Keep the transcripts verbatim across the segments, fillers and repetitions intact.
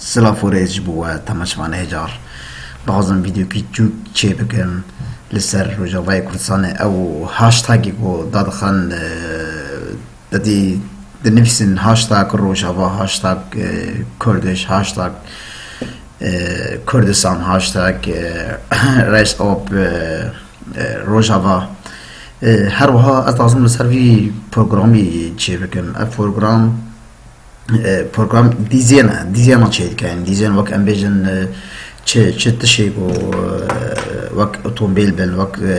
Silav û rêz ji bo we temaşevanê hêjar. Dixwazim vîdeokî çûk çê bikim li ser Rojavayê Kurdistanê. Ew hashtagê ku dadixin, e, didî dinivîsin hashtag Rojava, hashtag, e, Kurdish, hashtag, e, Kurdistan, hashtag, e, Rise Up, e, e, Rojava. E, her wiha ez dixwazim li ser vî programî çê bikim. Ev program e, program dîzêne, dîzêna çêdike, yani dîzên wek em bêjin, e, çi, çi tişê ku, e, wek otomobîl bin, wek, e,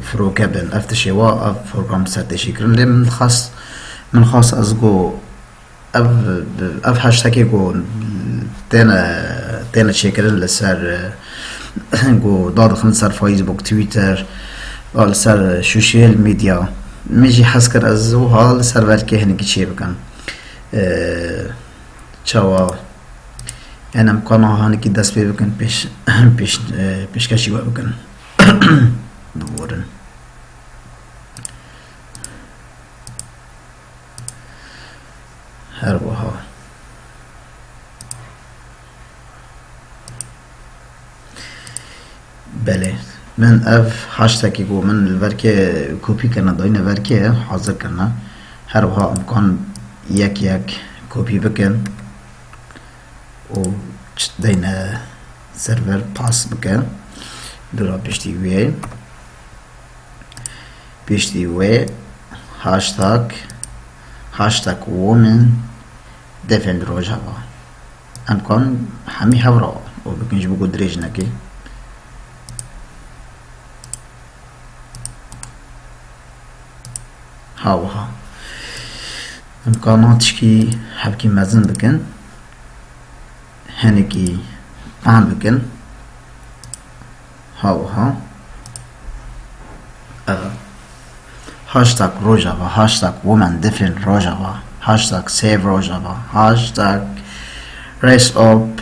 firoke bin, ev tişê wa, ev program ser tê çêkirin. Lê min xas, min xas ez ku ev, ev hashtagê ku têne, têne çêkirin li ser, e, ku dadixin li ser Facebook, Twitter, a li ser social media. Min jî hez kir ez wiha li ser verkê hinekî çê bikim. E, çawa? Yani em kana hanekî dest pê bikin, pêş, pêş, e, pêşkêşî we bikin. Biborin. Her wiha. Belê. Min ev hashtagê ku min li verkê kopî kirine, dayine verkê, hazir kirine. Her wiha em kan yek yek kopî bikin û ç-, deyne server pas bikin. Dûra piştî wê. Piştî wê hashtag, hashtag women defend Rojava. Em kan hemî hev re û bikin ji bo ku dirêj nekê. Ha wiha. Em kana tişkî hevkî mezin bikin. Hinekî fehm bikin. Ha wiha. Ev. Hashtag Rojava, hashtag women defend Rojava, hashtag save Rojava, hashtag rise up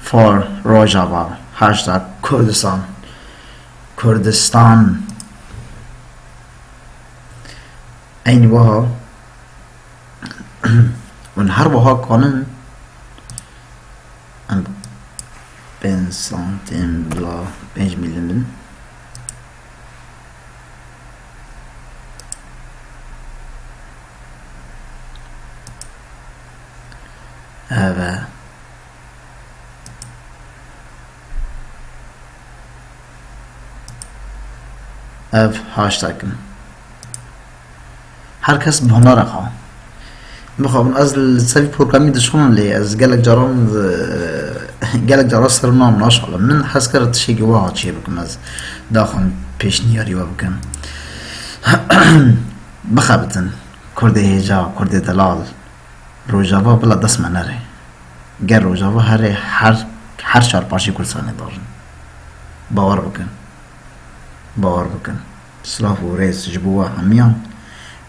for Rojava, hashtag Kurdistan, Kurdistan. Eynî wiha. Hûn her wiha kanin em pênc santîm bila pênc mîlim bin. Eve. Ev hashtag in. Her kes bi hunera xwe. Mixabin ez li ser vî programî dişixulin lê ez gelek caran, e, gelek caran ser nam naşixulim. Min hez kir tiştekî wiha çê bikim ez. Daxin pêşniyarî we bikim. Bixebitin. Kurdê hêja, Kurdê delal. Rojava bila dest me nere. Ger Rojava here her, her çar parçeyê Kurdistanê darin. Bawer bikin. Bawer bikin. Silav û rêz ji bo we hemiyan.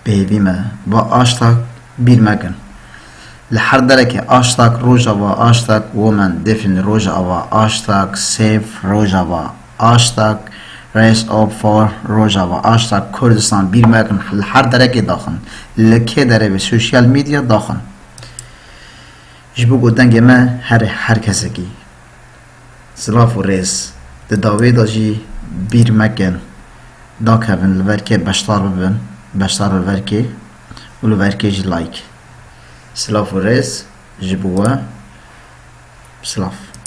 Bi hêvî me va hashtag bîr mekin. Li her derekê hashtag Rojava, hashtag women defend Rojava, hashtag save Rojava, hashtag rise up for Rojava, hashtag Kurdistan bîr mekin. Li her derekê daxin. Li kê derê be, sosyal medya daxin. Ji bo ku dengê me here her kesekî. Silav û rêz. Di dawê de jî bîr mekin. Dakevin li verkê beşdar bibin. Beşdar li verkê û li verkê jî like. Silav û rêz ji bo we. Silav.